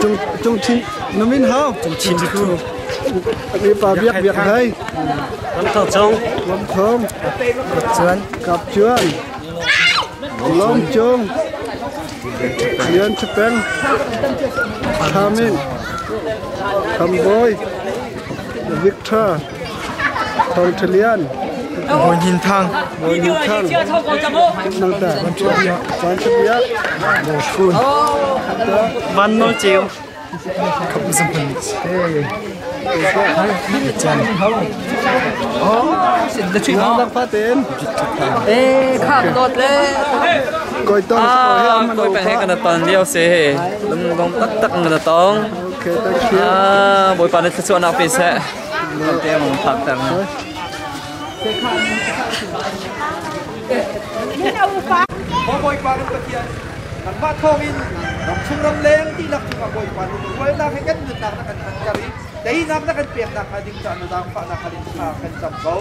Cung cung chin na min hau? Cung chin thu. Ni pa biak biak hai. Lam thong chung. Lam thong. Kap chuan. Kap chuan. Lom chung. Lian Chapeng. Thamin. Thamboy. Victor. Thong Thalian. Bawi Hin Thang. Bawi Hin Thang. Nang ta. Van Chabiak. Bawi Shun. Van Nol Cheu. Khap zum hun. Nang pa ten. Eh, khak dot le. Koi tong Ah, koi peng he kana ton lio se he. Lung dong tak tak ngana tong. Okay, thank you. Ah, Bawipa nih thluachuahnak pe seh. Te mong phak ter. Bawipa kan Pathian, nangmah thawngin ramchung ramleng dihlak cungah Bawipa lungrualnak he kan nunnak na kan hmanter i teinak na kan peknak hnga ding caah na zaangfahnak hal in thla kan cam ko.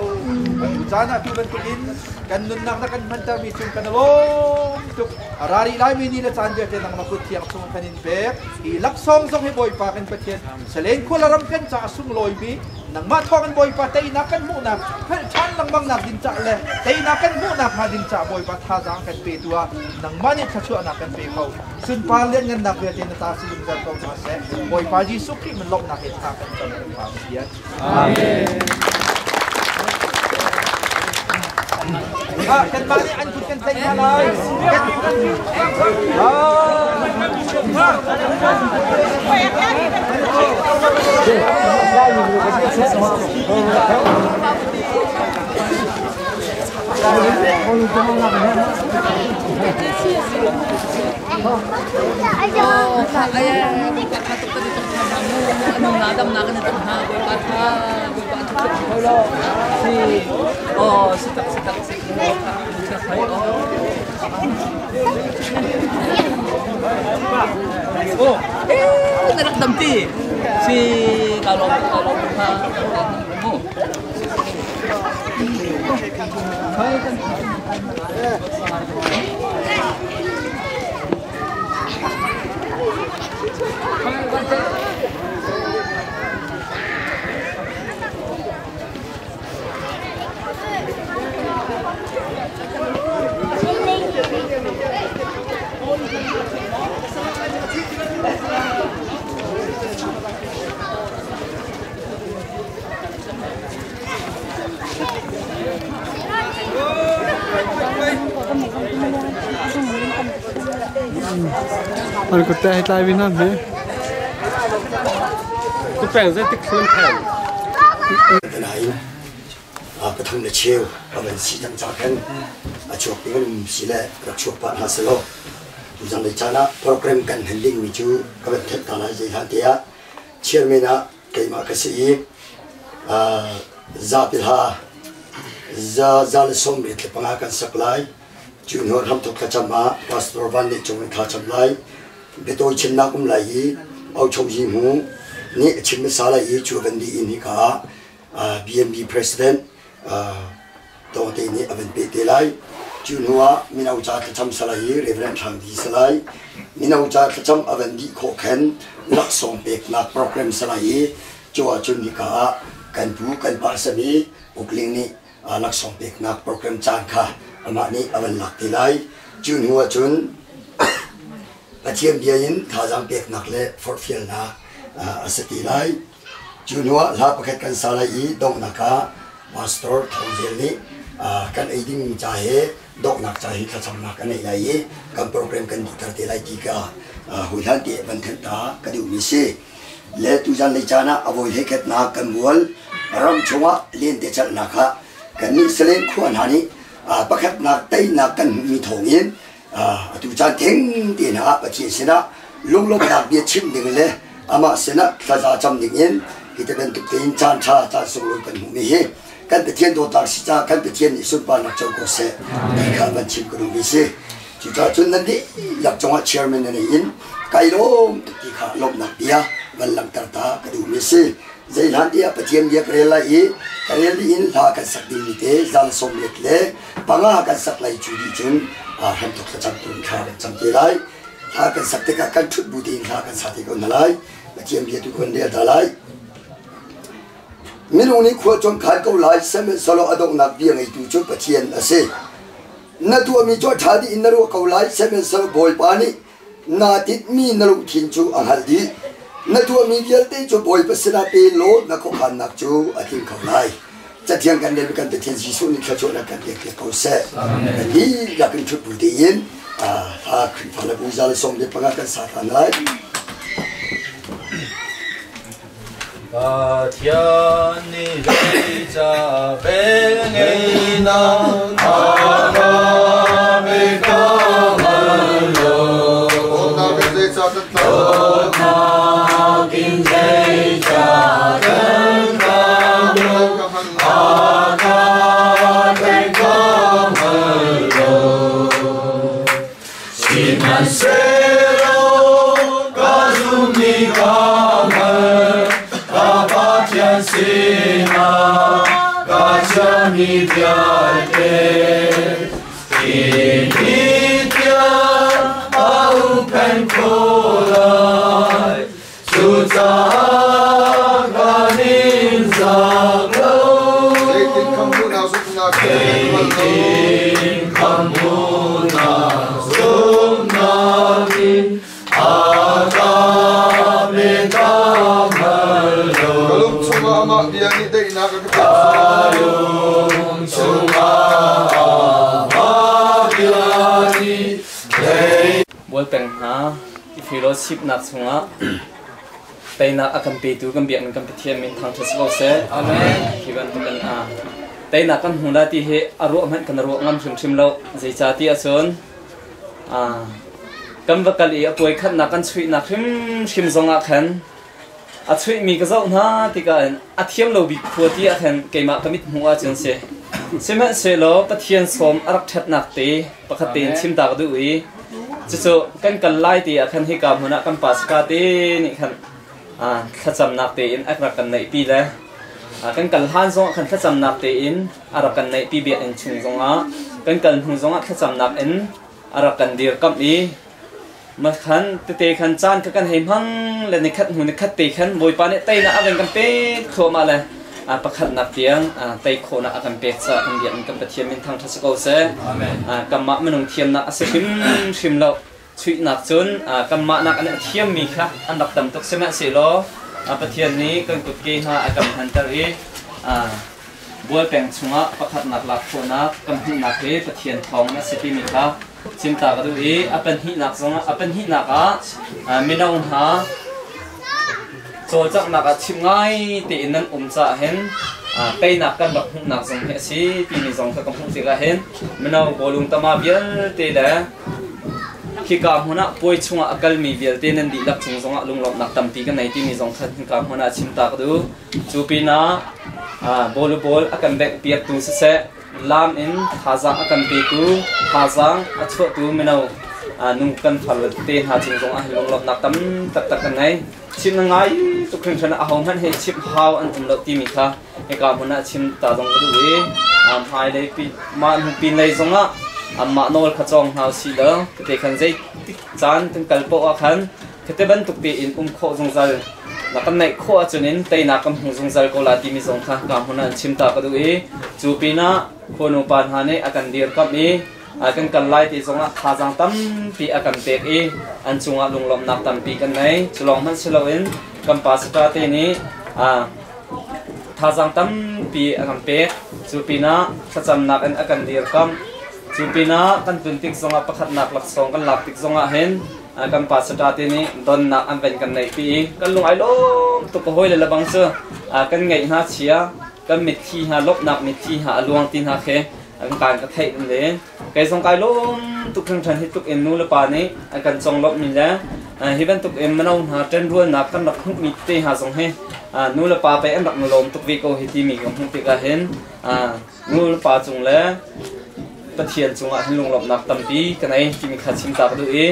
Atu caan ah tu bantukin kan nunnak na kan hmantermi cung kan i lawm tuk. A ra rih laimi ni le caan vialte nangmah kut thiang chung kan in pek. Hi laksawng zong hi Bawipa kan Pathian salen khua le ram kan caah sunglawimi Nangmah thawngin Bawipa teinak kan hmuhnak, hngalh ṭhan lengmangnak ding cah le teinak kan hmuhnak hnga ding cah Bawipa thazaang kan petu ah nangmah nih thluachuahnak kan pe kho. Sunpar lianngannak vialte na ta si zungzal ko hna seh. Bawipa Jesuh Khrih min lawmhnak he thla kan cam kan Pa Pathian. Amen. Ah, kanmah nih an kut kan tlaih hna lai. Oh, eh, na rak dam ti. Si ka lawm ka lawm kha mu. An kut te hei tlai vi hna hme. Tu peng zeitik thlen phen. Nain pathum le cheu a van si cang ca khan a chuak ding an um si le rak chuak pah hna selaw tuzanlei caan ah program kan hman dingmi cu ka van thenh ta lai zei hlan te ah chairman ah keimah ka si i zapi hla za za le sawm riat le panga kan sak lai cu hnu hramthok thlacam ah pastor Van Leh Cung in thlacam lai biatawi chimnak um lai i Auchom Yi Hmu nih a chim hmasa lai i cu van di in hika ah BNB President Tawngte nih a van peh te lai. Cu hnu ah mino ca thlacam salai i Reverend Hrang Di salai mino ca thlacam a van dih khawh khan laksawng peknak program salai i cu ahcun hika ah kan pu kan pa sami Ukling nih laksawng peknak program caan kha amah nih a van lak te lai. Cu hnu ahcun Pathian bia in thazaang peknak le forhfialnak a si te lai. Cu hnuah hla pakhat kan sa lai i donghnak ah Pastor Thawng Zel nih kan ei dingmi ca he donghnak ca hi thlacamnak kan ei lai i kan program kan dihter te lai ti ka hawihlan te van thenh ta ka duhmi si. Le tuzan lei caan ah a voi hlei-khatnak kan mual ram chungah lentecelhnak ah kannih Salen khua hna nih pakhatnak teinak kan hmuhmi thawngin atu caan theng te hna ah Pathian sinah lunglawmhnak bia chim ding le amah sinah thlaza cam ding in hi te bantuk tein caan ṭha caan sunglawi kan hmuhmi hi kan Pathian dawtnak si caah kan Pathian nih sunparnak co ko seh ti kha van chim ka duhmi si. Cucaah cun nan dihlak cungah chairman na nei in kai lawm tuk ti kha lawmhnak bia van langhter ta ka duhmi si. Zei hlan tiah Pathian bia ka rel lai i ka rel dih in hla kan sak dingmi te zan 45 kan sak lai cu dih cun hramthok thlacam tu thla kan cam te lai. Hla kan sak tikah kan ṭhut bu tein hla kan sa te ko hna lai. Pathian bia tu kan rel ta lai. Minung nih khua cawm khan ko lai, sihmanhsehlaw a donghnak bia ngeitu cu Pathian a si. Na tuahmi cu a ṭha dih in na ruah ko lai, sihmanhsehlaw Bawipa nih naa tinhmi na lungthin cu a hngalh dih. Na tuahmi vialte cu Bawipa sinah pe law na khuakhannak cu a tling kho lai. Cathiang kan rel kan Pathian Jesuh nih thluachuahnak kan pek piak ko seh. Kan dihlak in ṭhut bu tein hla Khrihfa le bu za le 15 kan sa ṭhan lai. Pathian nih zeicah vel ngeinak a ka pe ka hngal lo. Dawtnak in zeicah kan tlau lo? Dawtnak in zeicah kan tlau lo? Ka hngal lo. A ka tei ka hngal lo. Sihmanhsehlaw ka zummi ka hngal, ka Pathian sinah ka chiahmi vialte. Hi ni tiang a huhphenh khawh lai, cucaah ka ningzak lo. Zeitin khamhnak zumhnak he kan hngal lo. Zeitin khamhnak zumhnak in a ka pe ka hngal lo. Ka lung chungah amah bia nih daihnak a ka pek. Ka lung chungah amah bia nih daihnak Bualpeng hna i fellowshipnak chungah teinak a kan petu kan biakinn kan Pathian min thangṭhat si ko seh. Amen. Hi bantukin a teinak kan hmu lai ti hi a ruah hmanh kan ruah ngam hrimhrim lo. Zeicahtiah cun kan va kal i a puai khatnak kan chuihnak hrimhrim zongah khan a chuihmi ka zoh hna tikah in a thiam lo bik khua ti ah khan keimah ka mit hmuh ahcun si. Sihmanhsehlaw Pathian sawm a rak ṭhatnak te pakhat tein chim ta ka duh i cucu kan kal lai ti ah khan hika hmun ah kan pastor te nih khan thlacamnak tein a rak kan neihpi le kan kal hlan zongah khan thlacamnak tein a rak kan neihpi biakinn chung zongah kan kal hnu zongah thlacamnak in a rak kan dirkamh i Makhan tete khan caan kha kan hei hmang le nikhat hnu nikhat te khan Bawipa nih teinak a van kan pek thluahmah le pakhatnak tiang tei khawhnak a kan pek caah kan biakinn kan Pathian min thangṭhat si ko seh. Kanmah minung thiamnak a si hrimhrim lo. Chuihnak cun kanmah nak in a thiammi kha an rak tam tuk sihmanhsehlaw Pathian nih kan kutke hna a kan hmanter i Bualpeng chungah pakhatnak lak khawhnak kan hmuhnak hi Pathian thawng a si timi kha chimta ka duh i a pahnihnak zongah a pahnihnak ah mino hna cawlcanghnak ah chim ngai tein nan um caah hin teinak kan rak hmuhnak zong hi a si timi zong kha ka hmuh tikah hin mino bawlung tama vialte le khika hmun ah puai chungah a kalmi vialte nan dihlak cung zongah lunglawmhnak tampi ka nei timi zong kha hika hmun ah chim ta ka duh. Cu pinah bawlubol a kan bengh piaktu siseh, lam in thazaang a kan petu, thazaang a chuahtu mino nung kan far te hna cung zongah hin lunglawmhnak tam taktak kan ngei. Chim na ngai tuk hringhran ah ahohmanh hi chimh hau an um lo timi kha hika hmun ah chim ta zong ka duh i hmailei pi mah hnu pinlei zongah mah nawl kha cawng hna usih law tete khan zeitik caan kan kal poah ah khan Khate bantuk tein um khawh zungzal na kan neih khawh ahcun in teinak kan hmu zungzal ko la timi zong kha ka hmun ah chim ta ka duh i cu pinah khuanu pa hna nih a kan dirkamh i kan kal lai ti zongah thazaang tampi a kan pek i an cungah lunglawmhnak tampi kan nei. Cu lawng hmanh si loin kan pastor te nih thazaang tampi a kan pek. Cu pinah thlacamnak in a kan dirkamh. Cu pinah kan tlun tik zongah pakhatnak laksawng kan lak tik zongah hin kan pastor te nih donnak an van kan neihpi i kan lung ai lawm tuk ka hawi le lebang cu kan ngeih hna chia kan mitthli hna lawmhnak mitthli hna a luang ti hna khi an kan ka theih le kei zong kai lawm tuk hringhran hi tluk in nu le pa nih an kan conglawmh mi le hi bantuk in mino hna ṭanrualnak kan rak hmuh mi te hna zong hi nu le pa pei an rak na lawm tuk ve ko hi timi ka hmuh tikah hin nu le pa cung le Pathian cungah hin lunglawmhnak tampi ka nei timi kha chim ta ka duh i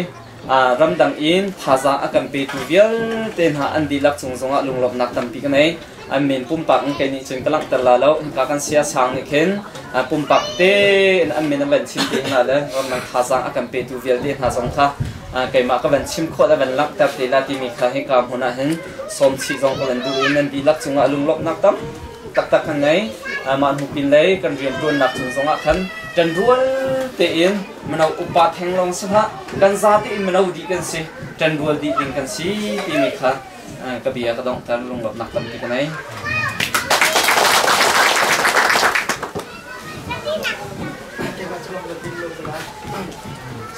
ramdang in thazaang a kan petu vialte hna an dihlak cung zongah lunglawmhnak tampi ka nei. An min pumpak in kei nih cun ka langhter la lo. Hika kan sia sang nih khin pumpak tein an min an van chim te hna le ramdang thazaang a kan petu vialte hna zong kha Keimah ka van chim khawh le van langhter te la timi kha hika hmun ah hin sawm chih zong ka van duh i nan dihlak cungah lunglawmhnak tam taktak kan ngei. Mah hnu pin lei kan rianṭuannak cung zongah khan ṭanrual tein mino upa theng lawng si hlah, kan za tein mino dih kan si, ṭanrual dih ding kan si timi kha ka bia ka donghter. Lunglawmhnak tampi ka ngei.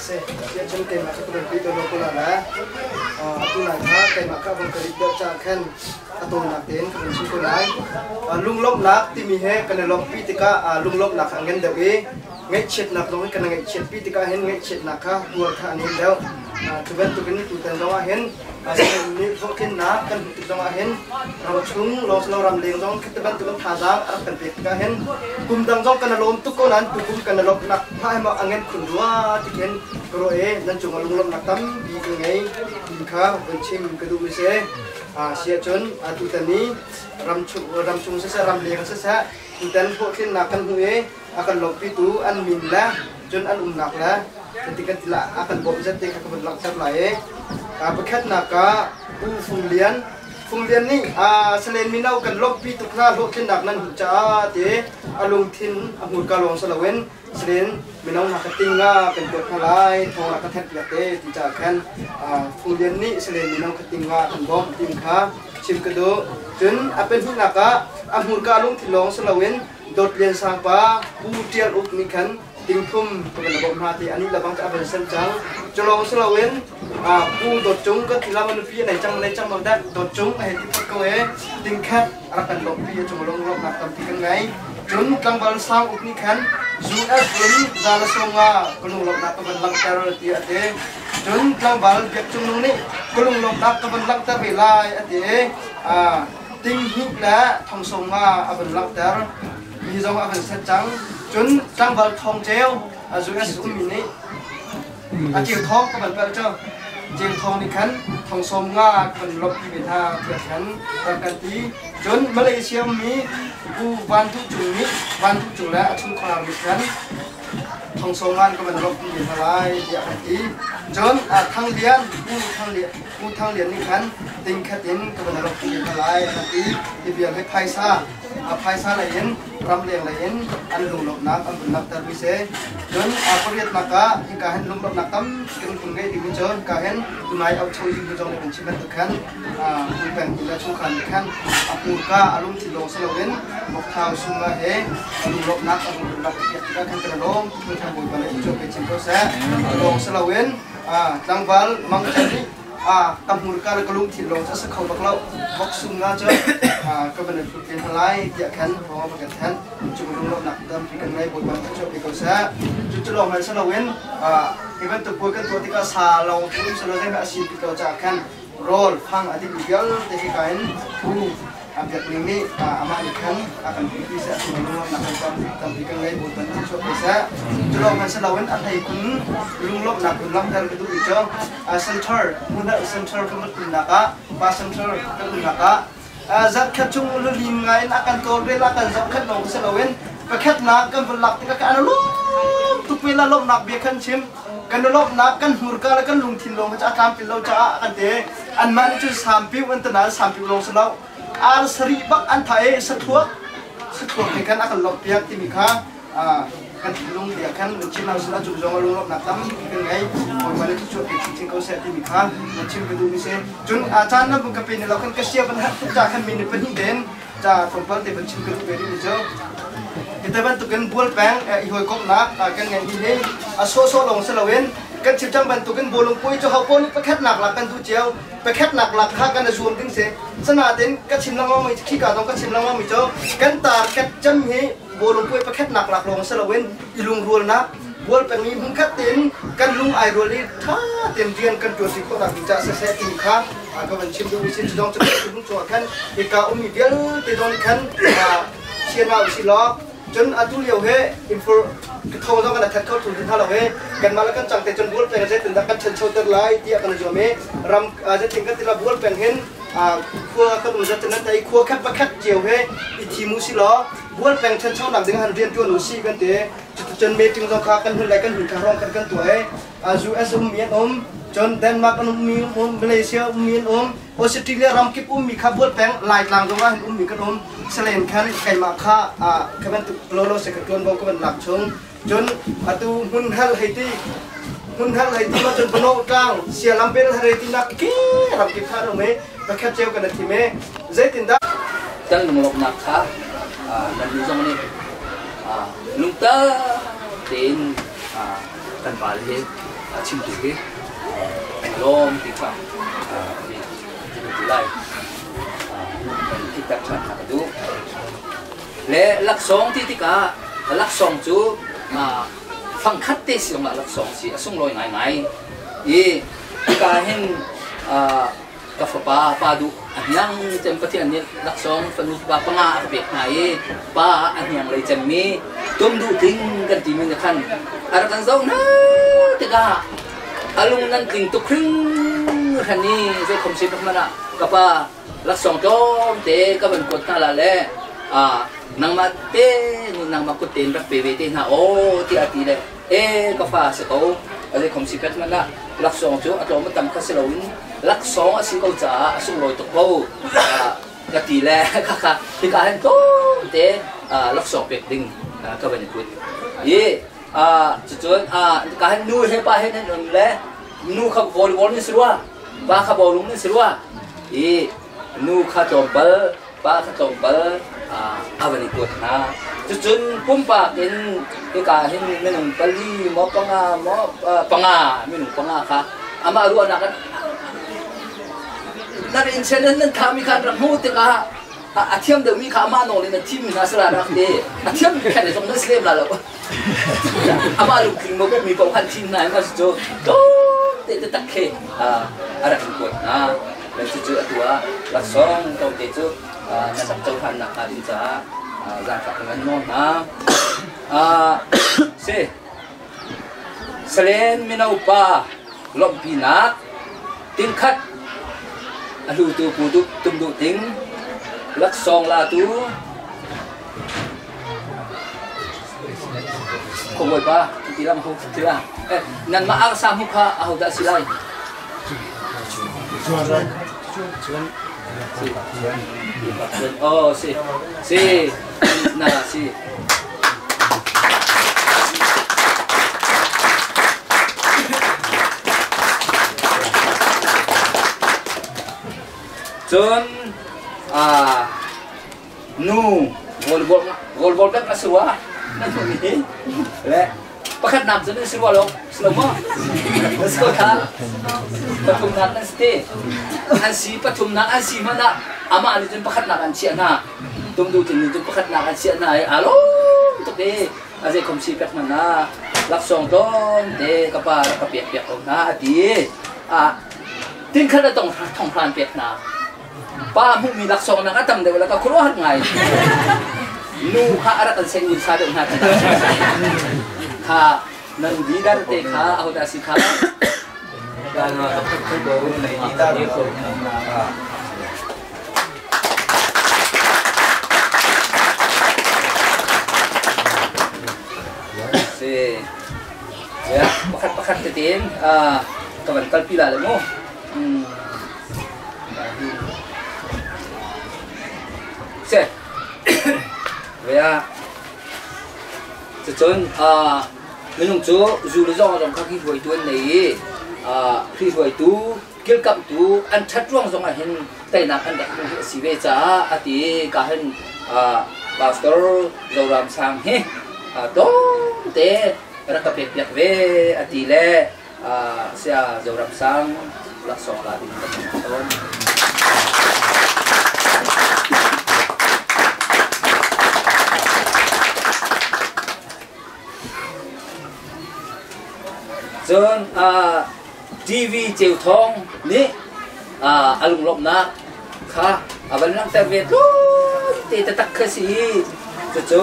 Se ya cun keimah cu ka van pi ko la la atu lai kha keimah kha vang ka rit deuh ca khan a tawinak tein ka van chim ko lai. Lunglawmhnak timi he kan i lawmhpi tikah lunglawmhnak kha a ngan deuh i ngaihchiatnak zong hi kan ngaihchiat pi tikah hin ngaihchiatnak kha tuar kha a nem deuh. Cu bantukin tutan zong ah hin nih hlawhtlinnak kan hmuh tik zong ah hin ramchung lawng ram leng zong khi bantukin thazaang a rak kan pek tikah hin kum dang zong kan i lawm tuk ko nain tukum kan i lawmhnak hma hi maw a ngenh khun rua ti khin ka ruah i nan cungah lunglawmhnak tampi ka ngei ti kha vun chim ka duh mi si. Si ahcun tutan ni ramchung siseh ramleng siseh tutan hlawhtlinnak kan hmuh i a kan lawmhpitu an min le cun an umnak le cuti kan ti a kan bawmh zat te kha ka vun langhter lai i pakhatnak ah Pu Fung Lian. Fung Lian nih Salen mino kan lawmhpi tuk hna, hlawhtlinnak nan hmuh caah ti a lungthin a hmurka lawng si loin Salen mino hna ka ting ah kan kuat hna lai, thawng rak ka thanh piak te ti caah khan Fung Lian nih Salen mino kha ting ah kan bawmh tim kha chim ka duh. Cun a pahnihnak ah a hmurka lungthin lawng si loin Dawt Lian Sang pa Pu Ṭial Uk nih khan tingthum ka van bawmh hna ti anih lebang cu a van sen cang. Cu lawng si loin Pu Dawt Cung kan ti lam nupi a nei cang nei cang lo dah Dawt Cung a hei ti phot ko e tingkhat a rak kan lawmhpi a cung lunglawmhnak tampi kan ngei. Cun tlangval Sang Uk nih khan US in za le 50 ka lunglawmhnak ka van langhter ti a ti. Cun tlangval Biak Cung Nung nih ka lunglawmhnak ka van langhter ve lai a ti. Tinghnih le 50,000 a van langhter mi zong a van set cang. Cun tlangval Thawng Ceu a US ummi nih a Ceu Thawng ka van palh cu Ceu Thawng nih khan 50,000 ka van lawmhpi ve hna tiah khan rak kan ti. Cun Malaysia ummi Pu Van Duh Cung nih Van Duh Cung le a chungkhar nih khan 50,000 ka van lawmhpi ve hna lai tiah kan ti. Cun Thang Lian Pu Thang Lian Pu Thang Lian nih khan tingkhat in ka van rak ti hna lai an ti. Hi vial hi phaisa phaisa lei in ramleng lei in an lunglawmhnak an vun langhter mi si. Cun pariatnak ah hika hin lunglawmhnak tampi kan hun ngei ding mi cu hika hin tunai au cho ying zong nih kan chim bantuk khan Pu Peng le chungkhar nih khan a hmurka a lungthin lawng si loin vokthau sungah he a lunglawmhnak a vun rak piak tikah khan kan lawm tuk khan Bawipa nih cu pe chin ko seh. Lawng si loin tlangval Mang Chan nih ka hmurka le ka lungthin lawng cu a si kho bak lo, vok sung nga cu ka van in hlut len hna lai tiah khan thawng a kan thanh. Cu lunglawmhnak tampi kan ngei. Bawipa nih cu pe ko seh. Cu cu lawng hmanh si loin hi bantuk puai kan tuah tikah sa lawng cu um si lo, zeihmanh a si ti lo caah khan rawl fang a dihmi vialte hika in pu a biakning nih amah nih khan a kan pi seh, a lunglawmhnak kan tampi kan ngei. Bawipa nih chuah pe seh. Cu lawng hmanh si loin a hlei khun lunglawmhnak kun langhter ka duhmi cu center hmun center kan umnak ah pa center kan umnak ah zarhkhat chung lulim ngai in a kan tawlrel a kan zohkhenh lawng si loin pakhatnak kan vun lak tikah kan lawm tuk ve la lawmhnak bia kan chim. Kan lawmhnak kan hmurka le kan lungthin lawng cu a tlamtlin lo caah kan ti. Anmah nih cun sampiu an tana sampiu lawng si lo, ar sarih bak an thah i sathuak sathuak he khan a kan lawmhpiak timi kha kan thinlung bia khan nan chim ahcun a cung zong ah lunglawmhnak tampi kan ngei. Bawipa nih thluachuah pe chinchin ko seh timi kha nan chim ka duhmi si. Cun caan nan vun ka pe ni lo khan ka sia van herh tuk ca khan minute 2 ten ca tlawmpal te van chim ka duh ve rihmi cu hite bantukin bual peng i hawikomhnak kan ngeih mi hi a sawhsawh lawng si loin kan chim cang bantukin bawlung puai cu ho nih pakhatnak lak kan duh cio, pakhatnak lak kha kan i zuam ding si. Sanatin ka chim lengmang mi khika zong ka chim lengmang mi cu kan tar kat cem hi bawlung puai pakhatnak lak lawng si loin i lungrualnak bual peng mi hmunkhat tein kan lung ai rual i ṭha tein rian kan ṭuan ṭi khawh nak ding caah siseh ti kha ka van chim duh mi si. Cu zong cu kan cung ah khan hika ummi vialte zong nih khan sian hna usih law cun atu lio he infor thawng zong kan that kho thul hna lo he kanmah le kan cang te cun bual peng zeitin dah kan ṭhanchoter lai tiah kan i zuam i ram zeitin kan ti la bual peng hin khua kan um zat nan tai khua khat pakhat cio he i thim u si law bual peng ṭhanchonak ding han rian ṭuan u si kan ti. Cuticun meeting zong kha kan hun lai kan hun kha rong kan kan tuah i US um mi an um. Cun Denmark an ummi an um, Malaysia ummi an um, Australia ramkip ummi kha bual peng Laitlang zong ah hin ummi kan um. Salen khan keimah kha ka bantuk lolo se ka tuanvo ka van lak chung. Cun atu hmun hal hei ti hmun hal hei ti ma cun Bano tlang sialam bel hei ti nak ki ramkip kha um i pakhat cio kan thim i zeitindah Kan lunglawmhnak kha nan zong nih lungtak tein kan pale hi chimtu hi kan lawm ti kha ti lai kan thiktak ṭhan hna ka duh. Le laksawng ti tikah laksawng cu fangkhat te si zongah laksawng si a sunglawi ngaingai i hika hin ka fapa pa duh a hniang cem Pathian nih laksawng fanu fapa panga a ka pek hna i pa a hniang lei cemmi tum duh tling kan timi nih khan a rak kan zoh hna tikah a lung nan tling tuk hringhran i zei khom si hmanh ah ka pa laksawng tlawmte ka van kuat hna la le nangmah te nangmah kut tein rak pe ve te hna aw tiah a ti le e ka fa si ko a zei khom si pet hmanh ah laksawng cu a tlawm a tam kha si loin laksawng a si ko caah a sunglawi tuk ko ka ti le khakha hika hin tlawmte laksawng pek ding ka van i put i cucun ka hin nu he pa he nan um le nu kha volleyball nan si rua pa kha bawlung nan si rua i nu kha tlawmpal pa kha tlawmpal a van i kuat hna. Cucun pumpak in hika hin minung pali maw panga maw panga minung panga kha amah ruahnak in nan inn sen in nan thami kha an rak hmuh tikah a thiam deuhmi kha amah nawl in a thimmi hna sala rak ti a thiam khan zong nan slem la lo amah lungtling mo mi paoh khan thim hna in cu tlawm te te tak khi a rak in kuat hna. Le cucu atu ah laksawng tlawmte cu nan rak cohlan nakhnga ding caah zaangfah kan an nawl hna. Si Salen mino pa lawmhpinak tingkhat a hlutu Pu Tum Duh Ting laksawng latu Khuabawipa ti lam ho ti la nanmah arsa hmu kha ahodah si lai? Oh, si. Si. Na si. Cun nu volleyball volleyball kan a si rua na nu nih le pakhat nak cu nan si rua lo si lo maw na si ko kha pathum nak nan si te an si pathum nak an si hmanh ah amah nih cun pakhat nak an chiah hna tumdu tin nih cun pakhat nak an chiah hna i aa lawm tuk i a zei khom si pek hmanh ah laksawng tlawm te ka pa rak ka pek piak ko hna a ti a tin khat a tong thong hran pek hna Pa hmuhmi laksawng nak a tam deuh le ka khuaruahhar ngai. Nu kha a rak kan seh un sa deuh hna kan kha nan leader te kha ahodah si kha Si. Ya, pakhat pakhat tein ka van kalpi la le mu. Seh. Vea. Cucun minung cu zu le zong zong kha hruaitu an nei i hruaitu kilkamhtu an ṭhat ruang zong ah hin teinak an rak hmuh hi a si ve caah a ti ka hin Pastor Zoram Sang hi tlawmte rak ka pek piak ve a ti le Saya Zoram Sang laksawng la ding kan tawn. Cun TV Ceu Thawng nih a lunglawmhnak kha a van langhter ve tlawm te taktak kha si. Cucu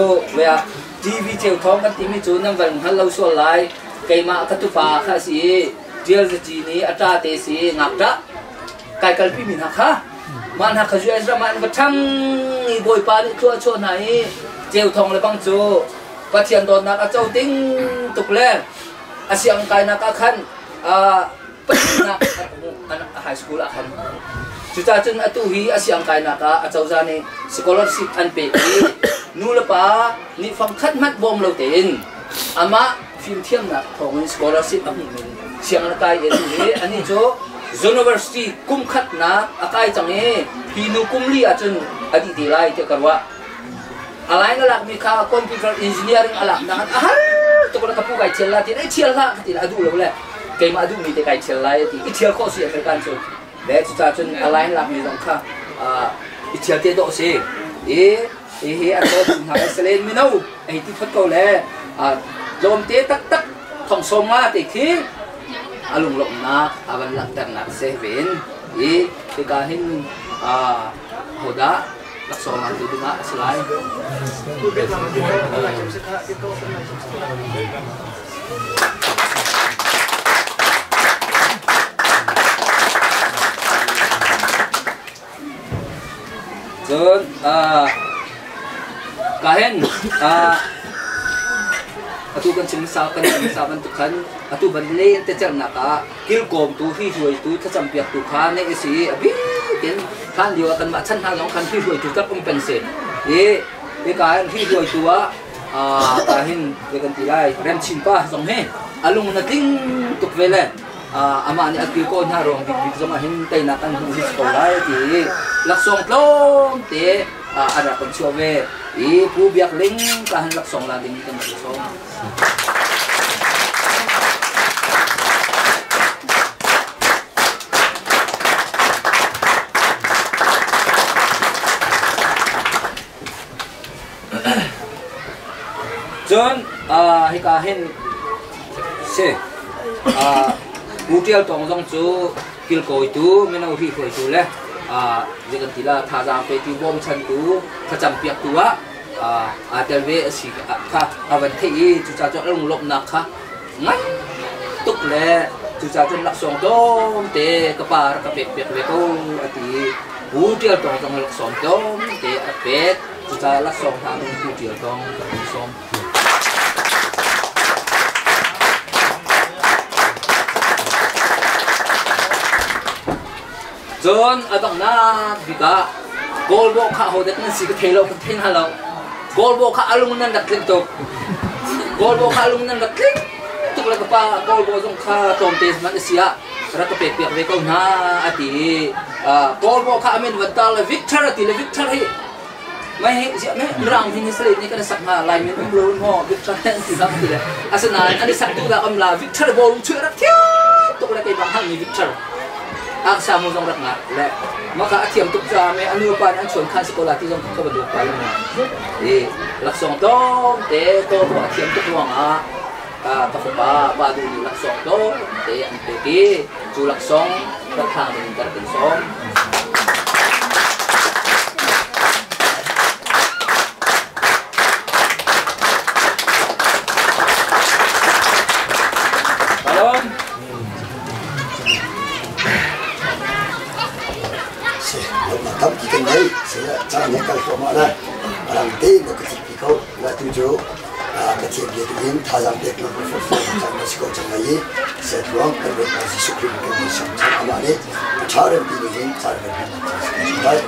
TV Ceu Thawng kan timi cu nan van hngal lo sual lai. Keimah ka tupa kha a si i Ṭial Zaci nih a ṭa te si ngakṭah kai kalpi mi hna kha mah hna kha US ram ah an va ṭhang i Bawipa nih thlua a chuah hna i Ceu Thawng le bang cu Pathian dawtnak a co ting tuk le a sianginn kainak ah khan. Pahnihnak high school ah khan. Cucaah cun atu hi a siangkainak ah acozah nih scholarship an pek i nu le pa nih fangkhat hmanh bawm lo tein amah fimthiamnak thawngin scholarship a hmuhmi sianginn a kai i atu hi anih cu university kum khatnak a kai cang i hi nu kum li ahcun a dih te lai tiah ka ruah. A line a lakmi kha computer engineering a laknak a har tuk le ka pu kai thial la ti ai thial hlah ka ti a duh lo le keimah duhmi te kai thial lai ti i thial khawh si American cu le cucaah cun a line lakmi zong kha i thial te dawh si i hi a to tu hna selen mino ei ti phot ko le tlawmte taktak thong sawm nga te khi a lunglawmhnak a van langhternak si ven i hika hin hodah laksawng an tu dingah a si lai. Cun ka hin atu kan chim sa kan chim sa bantuk khan atu ban le te cernak ah kilkawmtu hruaitu thlacampiaktu kha ne a si i a bik in hlan lio ah kanmah chan hna zong khan hruaitu tak um peng si i hika hin hruaitu ah ka hin zei kan ti lai Remchin pa zong hi a lung na tling tuk ve le amah nih a kilkawi hna ruang bikbik zong ah hin teinak kan hmuh hi si ko lai ti i laksawng tlawmte a rak kan chuah ve i Pu Biak Ling ka han laksawng la ding kan rak sawm. Cun hika hin si Pu Ṭial Tawng zong cu kilkawitu mino hruaitu le zei kan ti la thazaang petu bawmchantu thlacampiaktu ah aa tel ve a si kha a van theih i cucaah cun a lunglawmhnak kha ngan tuk le cucaah cun laksawng tlawmte ka pa rak ka pekpiak ve ko a ti i Pu Ṭial Tawng zong laksawng tlawmte a rak pek. Cucaah laksawng hna ding Pu Ṭial Tawng ka hun sawm. Cun a donghnak bik ah Kawlbawh kha ahodah nan si ka thei lo, kan thei hna lo. Kawlbawh kha a lung nan rak tling tuk. Kawlbawh kha a lung nan rak tling tuk le ka pa Kawlbawh zong kha tlawmte hmanh a si ah rak ka pek piak ve ko hna a ti i Kawlbawh kha a min van tar le Victor a ti le Victor hi mai hi ziah me mirang hin hi sale nih kan sak hna lai min um lo maw Victor an ti bang ti le asinain an i sak tu dah um la Victor bawlung chuih rak thiam tuk le kei bang hangmi Victor Aksa mu zong rak ngah le maka a thiam tuk caah me a nu pa nih an chuan khan si ko la ti zong ka va duh pa le mu i laksawng tlawm te ko a thiam tuk ruangah ka fapa pa duh nih laksawng tlawm te an pek i cu laksawng rak thlang ding in ka rak in sawm. Si, lawmhnak tampi kan ngei. Si, caan he kal thluahmah le rang tein ka tlikpi ko. La tu cu Pathian bia tu in thazaang pek na forhfial cang na si ko cang lai i setruang kan Bawipa Jesuh Khrih kan ni som cang amah nih a ṭha rempi ning in caan kan hman cang si lai.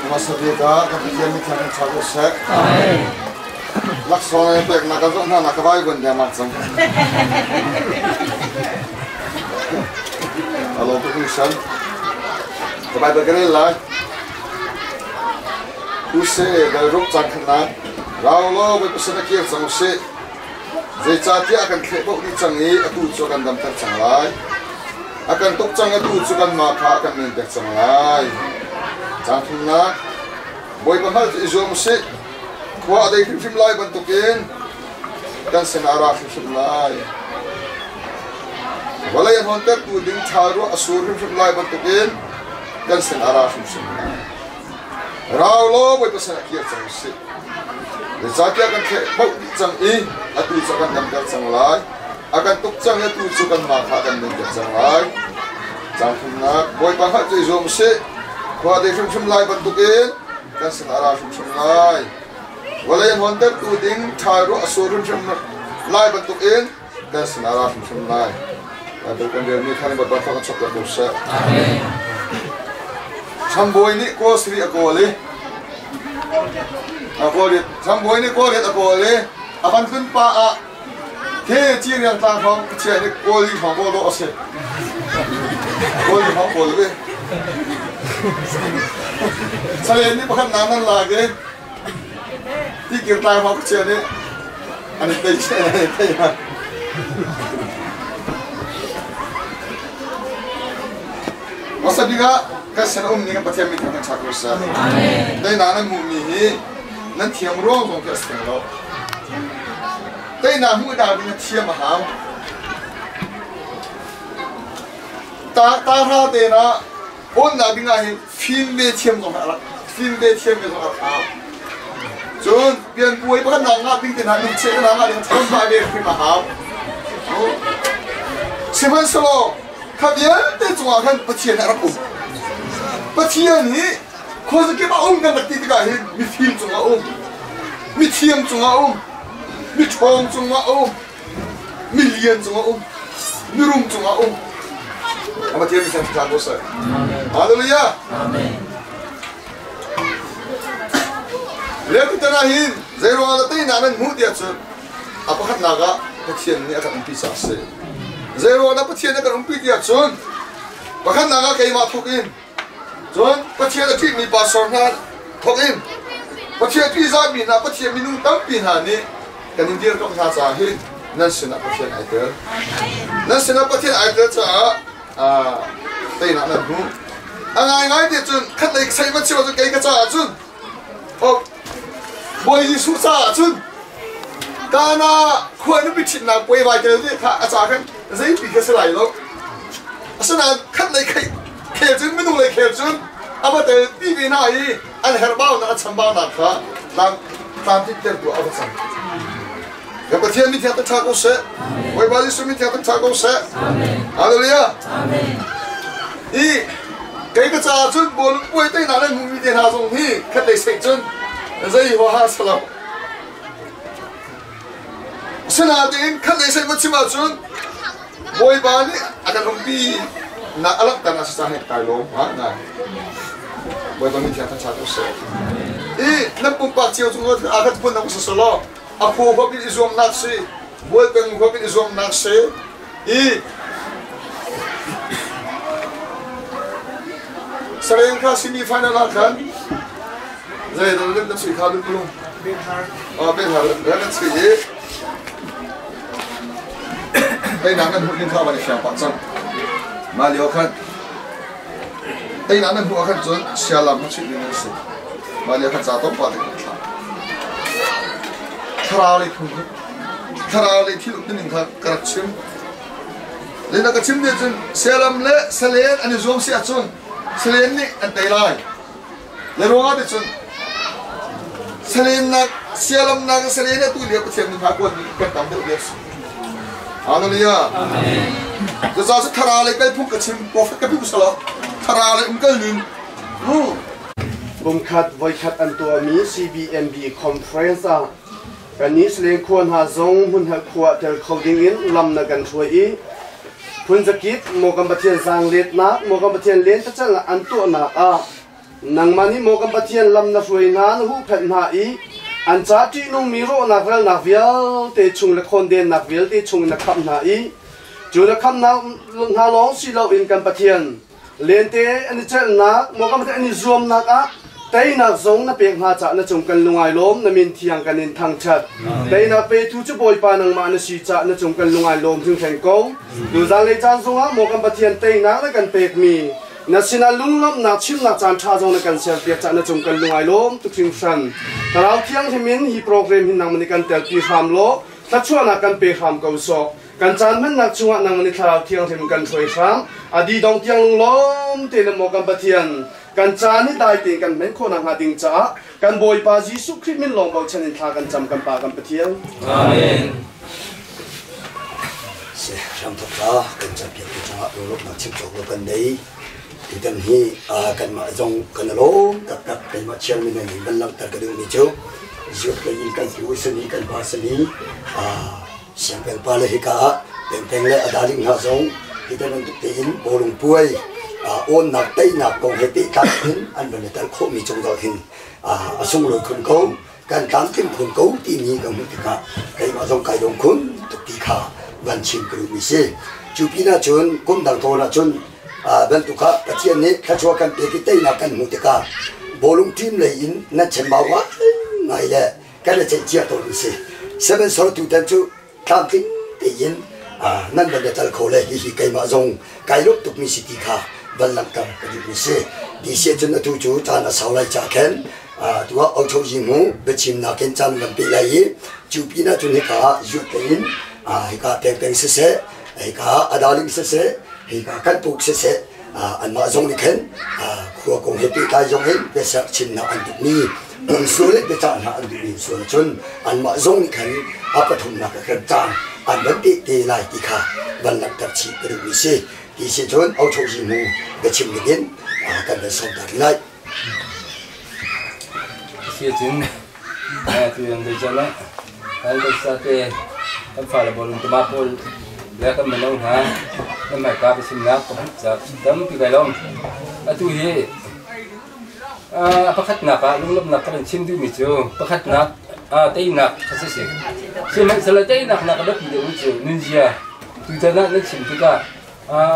Hmasa bik ah kan Pathian mithiang in ṭha seh. Laksawng in peknak kan zoh hna nak ka vai vun dengmang cang. Alo ka hungsan. Ka Bible ka rel lai. Use bel ruk cang khat Rau lo bai pasal a kir cang usih. Zeicahtiah a kan thleh paoh dih cang i atu cu a kan damter cang lai. A kan tuk cang i atu cu kanmah kha a kan nunter cang lai. Caang thumnak Bawipa hngalh cu i zuam usih. Khua a dei hrimhrim lai bantukin kan sinah a ra hrimhrim lai. Vawlei a hnawntertu ding ṭha ruah a sur hrimhrim lai bantukin kan sinah a ra hrimhrim lai. Rau law Bawipa sinah kir cang usih. Zeicahtiah kan thleh paoh dih cang i atu cu a kan damter cang lai. A kan tuk cang i atu cu kanmah kha a kan nunter cang lai. Caang thumnak Bawipa hngalh cu i zuam usih. Khua dei hrimhrim lai bantukin kan sinah a ra hrimhrim lai. Vawlei a hnawntertu ding ṭhal ruah a sur hrimhrim. Lai bantuk in kan sinah ra hrimhrim lai. Bible kan relmi khan Bawipa thawng kan chok ko seh. Chambawi nih kawl siri a kawl i a kawl i Chambawi nih kawl a kawl i a van tlun pa ah the ci riang tlang hrawng chia nih kawl i hrawng kawl dawh a si. Kawl i hrawng kawl i Salen nih pakhat nak nan lak i Tikir tlang hrawng chia nih an i tei tei hna. Hmasa bik ah kan sin a ummi kan Pathian min kan thangṭhat ko seh. Teinak nan hmuhmi hi nan thiam ruang zong khi a si theng lo. Teinak hmuh ding na thiam a hau. Ta ta hra te na awnnak ding ah hin fim ve thiam zong a rak fim ve thiam ve zong a rak hau. Cun pianpuai pakhat nak ngah ding te hna nungcheh te hna ngah ding ṭhawn pah ve hrim a hau. Sihmanhsehlaw kha vialte cungah khan Pathian a rak um. Pathian hi khuazakip ah um kan rak ti tikah hin mifim cungah um, mithiam cungah um, miṭhawng cungah um, milian cungah um, mirum cungah um. A Pathian mi thang ko seh. Hallelujah. Amen. Le tutan ah hin zeiruang ah teinak nan hmuh tiah cun a pakhatnak ah Pathian nih a kan umpi caah a si. Zeiruang dah Pathian a kan umpi tiah cun pakhatnak ah keimah thawk in cun Pathian a ṭihmi pastor hna thawk in Pathian ṭihzahmi hna Pathian minung tampi hna nih kan in dirkamh hna caah hin nan sinah Pathian ai tel. Nan sinah Pathian ai tel caah teinak nan hmu. A ngaingai ti cun khatlei sei va chim ahcun kei ka caah cun Bawi Jesuh caah cun Kana khua nupi ṭhitnak puai vai tel te kha a ca khan zeipi kha si lai lo. Asinain khat lei khel cun minung lei khel cun a va tel pi ve hna i an herhbaunak a chambaunak kha tlamtlinter tu a va cang. Kan Pathian mithiang tak ṭha ko seh. Bawipa Jesuh mithiang tak ṭha ko seh. Hallelujah. I kei ka caah cun bawlung puai te hna le hmuhmi te hna zong hi khat lei seh cun zei huaha si lo. Asinain khat lei seh va chim ahcun Bawipa nih a kan umpi nak a langhter na si cang hei kai lawm ha na Bawipa mithiang thangṭhat u sih. I nan pumpak cio cung a khat phun na u law a phu huap in i zuamnak si bualpeng huap in i zuamnak si i sareng kha semi final ah khan zei dang na sui kha lu kulung ah benhar na sui i teinak nan hmuh ding kha van i fiang pah cang mah lio khan teinak nan hmuh ah khan cun sialam kha chuih ding an si mah lio khan ca tom pa te thla thlarau lei phung thlarau lei thil umtuning kha ka rak chim le na ka chim ne cun sialam le salen an i zuam si ahcun salen nih an tei lai le ruangah te cun salennak sialamnak salen atu lio Pathian min hna kuat kan tam deuh lio si Hallelujah. Amen. Cucaah cu thlarau lei kal phung ka chim prophet ka piu salo thlarau lei um kal ning. Kumkhat voikhat an tuahmi CBMB conference ah kannih Salen khua hna zong hmunhal khua tel kho dingin lam na kan hruai i phun zakip maw kan Pathian zaangletnak maw kan Pathian lentecelhnak an tuahnak ah nangmah nih maw kan Pathian lam na hruai hna na huhphenh hna i an ca ṭihnungmi rawhnak ralnak vialte chung le khawndennak vialte chung in na khamh hna i cu na khamhnak hna lawng si loin kan Pathian Lente an i celhnak, mawkam an i zuamnak ah teinak zong na pek hna caah na cung kan lungai lawm, na min thiang kan in thangṭhat. Teinak petu cu Bawipa nangmah na si caah na cung kan lungai lawm hringhran ko. Tuzan lei caan zongah maw kan Pathian teinak na kan pekmi, na sinah lunglawmhnak chimnak caan ṭha zong na kan serpiak caah na cung kan lungai lawm tuk hringhran. Thlarau Thianghlim in hi program hi nangmah nih kan telpi hram law, thluachuahnak kan pe hram ko sawh. Kan caan hmannak chungah nang nih Thlarau Thianghlim kan hruai hram. A di dong tiang lunglawm te le maw kan Pathian kan caan hi dai tein kan hman khawh nakhnga ding caah kan Bawipa Jesuh Khrih min lawng bochan in thla kan cam kan Pa kan Pathian. Amen. Si hramthok la kan campiak tu cungah lunglawmhnak chim cawk lo kan nei. Tutan hi kanmah zong kan lawm taktak keimah chairman nih van langhter ka duhmi cu Youth lei in kan pu sani kan pa sani. Siangpeng pa le hika ah pengpeng le a daling hna zong hi te bantuk tein bawlung puai awnnak teinak kong he pehtlai in an van i tel khawhmi cung dawh hin a sunglawi khun ko kan tlamtling khun ko timi ka hmuh tikah keimah zong kai lawm khun tuk ti kha van chim ka duhmi si. Cu pinah cun kum dang tawn ahcun bantuk ah Pathian nih thluachuah kan pek i teinak kan hmuh tikah bawlung team lei in nan chembau ngai le kan i ceih cia tawn si. Sihmanhsehlaw tutan cu tlamtling tein nan van i tel kho le hihi keimah zong kai lawm tukmi si ti kha van langhter ka duhmi si. Ti si ahcun atu cu caan a sau lai ca khan tu ah Ochozi mu biachimnak in caan van pe lai i cu pinah cun hika ah youth tein hika pengpeng siseh, hika adaling siseh, hika kan puk siseh, anmah zong nih khan khua kong he pehtlai zong in biasak chimnak an duhmi phungsual le biacah hna an duhmi sual cun anmah zong nih khan a pathumnak ah khan caan an van peh te lai ti kha van langhter chih ka duhmi si. Ti si cun Ochozi mu biachim dingin kan van sawm ta rih lai. Si cun tu yang dei jala kan sa te kan fale bolung tama pawl le kan mino hna nan hmaika biachimnak ka hmuh caah tampi kai lawm. Atu hi pakhatnak ah lunglawmhnak ka van chim duhmi cu pakhatnak teinak kha si si. Sihmanhsehlaw teinak nak a biapi deuhmi cu nunzia tutan ah nan chim tikah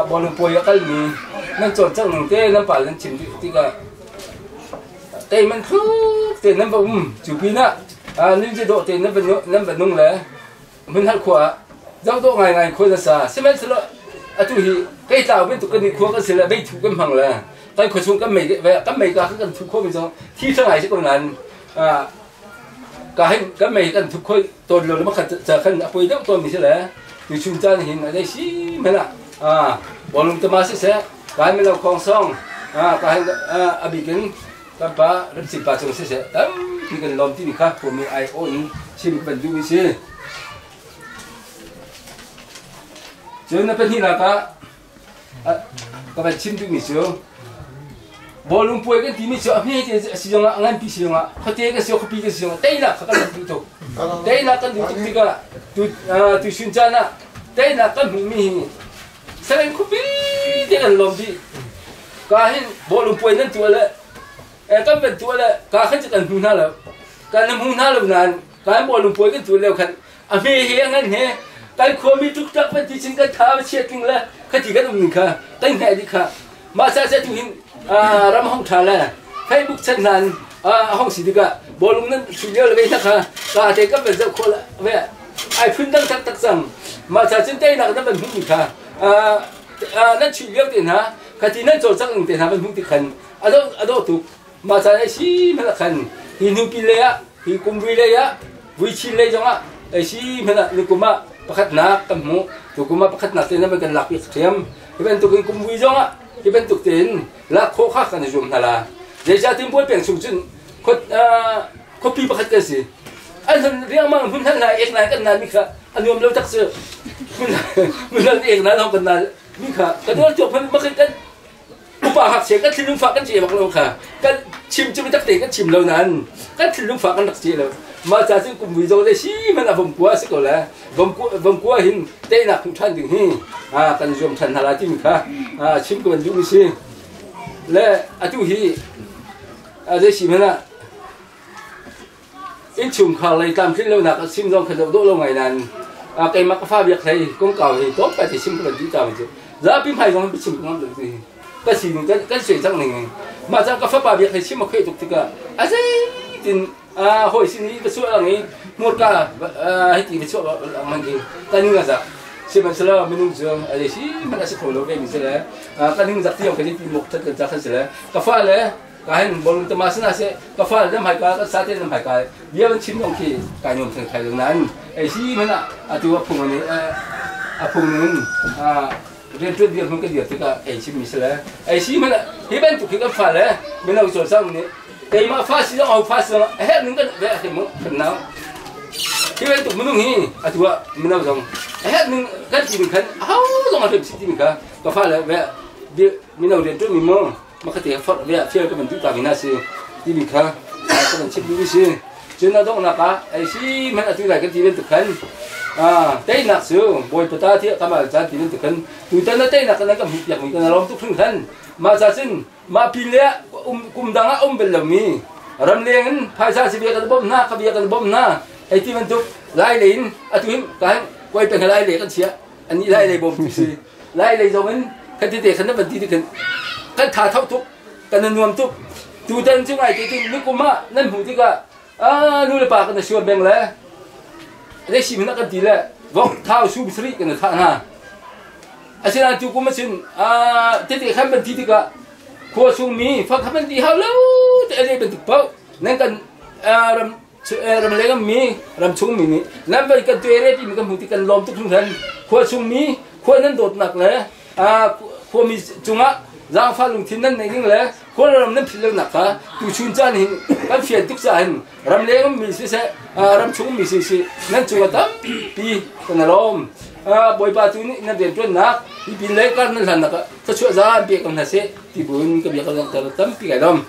bawlung puai a kalmi nan cawlcangh ning te nan pa nan chim tikah tei man thluk te nan va um. Cu pinah nunzia dawh te nan va nung le hmunhal khua ah zohdawh ngaingai khua na sa. Sihmanhsehlaw atu hi kei tlau bantuk kan nih khua kan si le meithu kan hmang le kan khua chung kan mei kan mei ka kan thu khawh mi zong thi tha ngai si ko nain ka hin kan mei kan thu khoi tawn lo le makhat ca khan a poi deuh tawn mi si le tu chung caan hin a dei si mena bawlung tama si se kai melo khong song ka hin a bikin kan pa rimsi pa cung siseh tampi kan lawm timi kha khuami ai aw in chim kan duhmi si. Cun na pahnihnak ah ka van chim duhmi cu bawlung puai kan timi cu a hme te a si zongah a nganpi si zongah khuate kan si khuapi kan si zongah teinak kha kan duh tuk. Teinak kan duh tuk tikah tu tu sun caan ah teinak kan hmuhmi hi Salen khuapi te kan lawm dih. Ka hin bawlung puai nan tuah le kan van tuah le ka khan cu kan hmu hna lo. Kan hmu hna lo nain kan bawlung puai kan tuah lio khan a hme he a ngan he kan khuami tuk tak van ti chin kan tha chia tling le khati kan um ning kha kan hneh dih kha mah sa tu hin ram hong tha le Facebook chan hna a hong si tikah bawlung nan chu lio le ve hna kha ka te kan van zoh khawh ve ai phun dang tak tak cang. Mah ca cun teinak nan van hmuhmi kha nan chuih lio te hna khati nan cawlcangh ning te hna van hmuh tik khan a dawh tuk. Mah ca ai si hmanh ah khan hi hnupi lei ah hi kumvui lei ah vuichin lei zong ah ai si hmanh ah nikum ah pakhatnak kan hmuh, tukum ah pakhatnak te nan kan lak piak ṭhiam. Hi bantuk in kumvui zong ah hi bantuk tein lak khawh kha kan i zuam hna la. Zeicahtin Bual peng chung cun khuapi pakhat kan si. An hun riangmang hmun hal hna ek nai kan nai mi kha a nuam lo tak cu. Hmun hal ek nai lawng kan nai mi kha kan nawl tuak hman makin kan upa hak che kan thinlung fa kan che bak lo kha kan chim cu tak te kan chim lo nan kan thinlung fa kan rak che lo. Ma cha cun kum vui zo le si man a vom kua si ko le vom kua hin teinak hmu than ding hi kan zuam than hna la timi kha chim ko ban duh mi si le atu hi zei si hmanh ah innchungkhar lei tlamtlin lonak a sim zong kha zoh dawh lo ngai nain keimah ka fa biak hlei kongkau hi tlawmpal te chim ka van duh ta mi cu zapi hmai zong hi chim ka ngam lo ti ka sining kan suai cang ning. Mah cang ka fapa biak hlei chim a khoi tuk tikah a zeitin hawi sin i va chuah lang i hmurka hiti va chuah lang man hi ka ning a zak. Sihmanhsehlaw minung cu a zei si hmanh a si kho lo ve mi si le ka ning zak ti yong ka ti mok that kan ca khan si le ka fa le ka hin bolung tama sina se ka fa le nam hai ka ka sa te nam hai ka bia van chim dong khi kai nuam theng thai lo nan ei si hmanh ah atu a phung ani a phung ning rian tuan dir hmun ka dir tikah ei chim mi si le ei si hmanh ah hi bantuk hi kan fa le mino cawlcang nih keimah fa si zong au fa si zong a herh ning kan ve a mu kan nau hi bantuk minung hi atu ah mino zong a herh ning kan ti ning khan hau zong a rem si ti kha ka fa le ve mino rian tuan mi mo makate forh ve fial ka ban duh ta mi na si timi kha ka ban chim duh si. Cun a donghnak ah ei si hmanh atu lai kan ti bantuk khan Teinak cu Bawipa ta tiah kamal caan ti bantuk khan tutan na teinak kan kan hmuh piakmi kan lawm tuk hringhran. Mah ca cun mah pin le kum dang ah um bal lomi ramleng in phaisa si bia kan bawmh hna, ka bia kan bawmh hna. Hei ti bantuk lai lei in atu hin ka hin kuai peng lai lei kan chia. Ani lai lei bawm tu si. Lai lei zong in kan tete khan na van ti ti khan kan tha tho tuk, kan nuam tuk. Tutan cu ngai te tu nikum ah nan hmuh tikah nu le pa kan sual beng le zei si hmanh kan ti le vok thau sum sarih kan thah hna. Asinain tu kum ahcun tete khan ban ti tikah khua chung mi fa kha ban ti hau lo te a bantuk paoh nan kan ram ram le mi ram chung mi nih nan van kan tuai re ti mi kan hmu ti kan lawm tuk hringhran. Khua chung mi khua nan dawtnak le khuami cungah zaangfah lungthin nan neih ning le Kawlram nan philh lonak kha tuchun caan hin kan fian tuk caah hin ramleng mi siseh ramchung mi siseh nan cungah tampi kan i lawm. Bawipa tu nih nan rianṭuannak hi pin le kar nan hlannak ah thluachuah zaan pe ko hna seh ti buin ka bia ka langhter tampi kai lawm.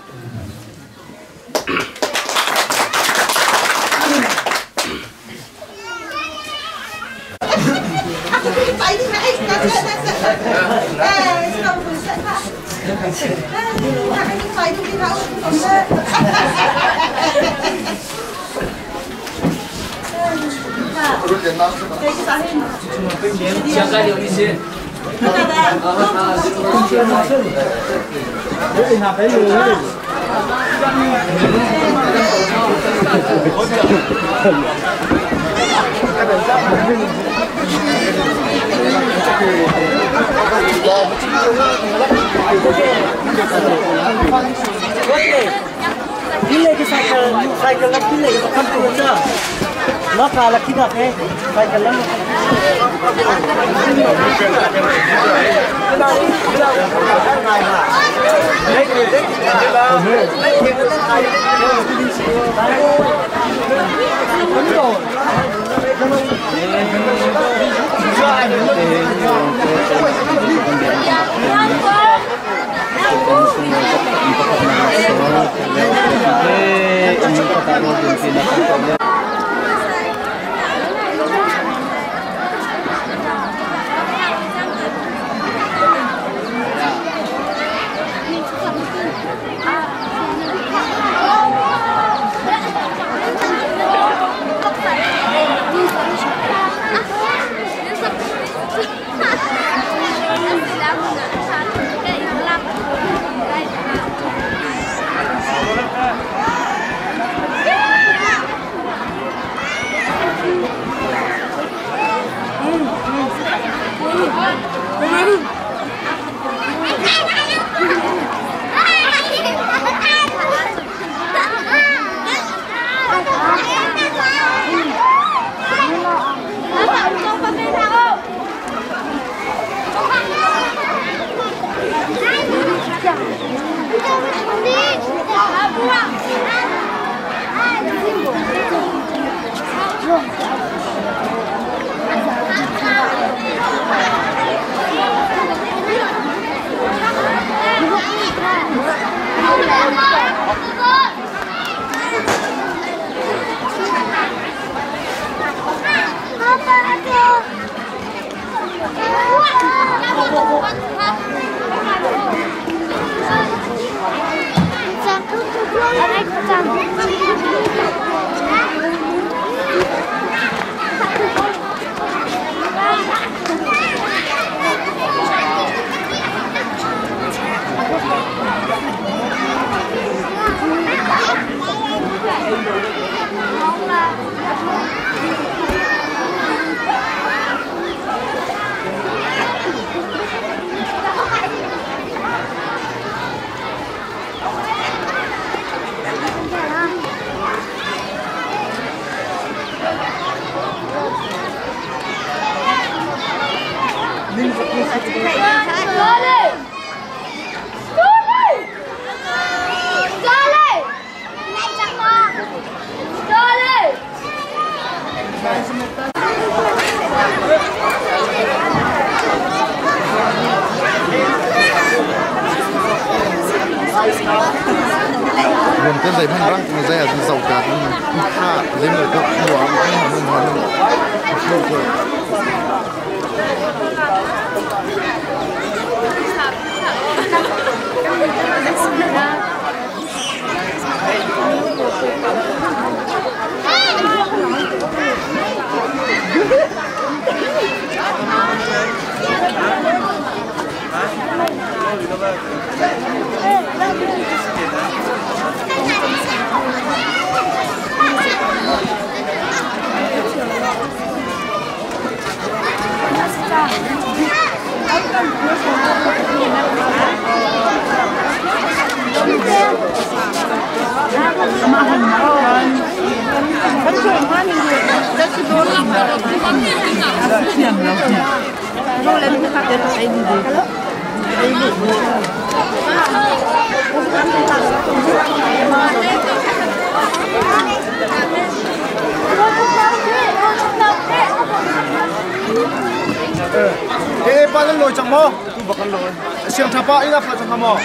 Eh, pa nan loi cang maw? Tu bak kan loi. Siang tha pa ina pha cang maw?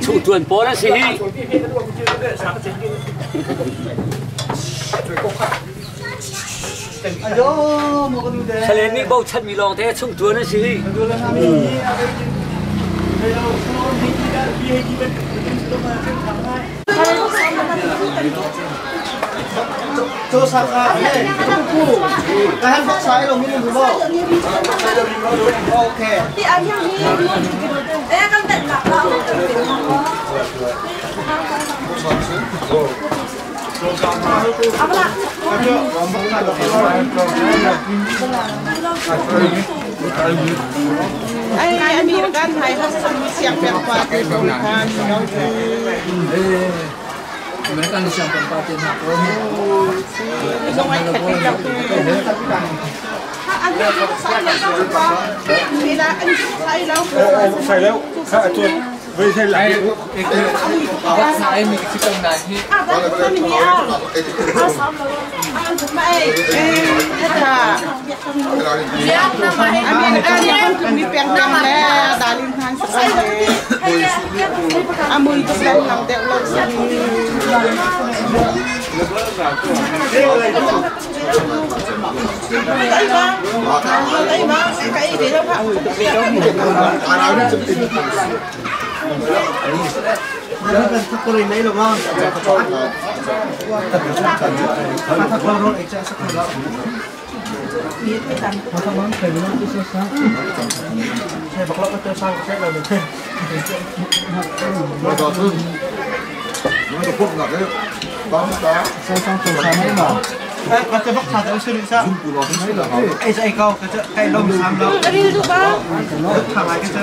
Chung tuan pawl an si hi. Salen nih bochan mi lawng te chung tuan an si hi. Ka te bak tha te usu sa. Ai sai kau ka cha kai lom sam lo. Tha ngai ka cha.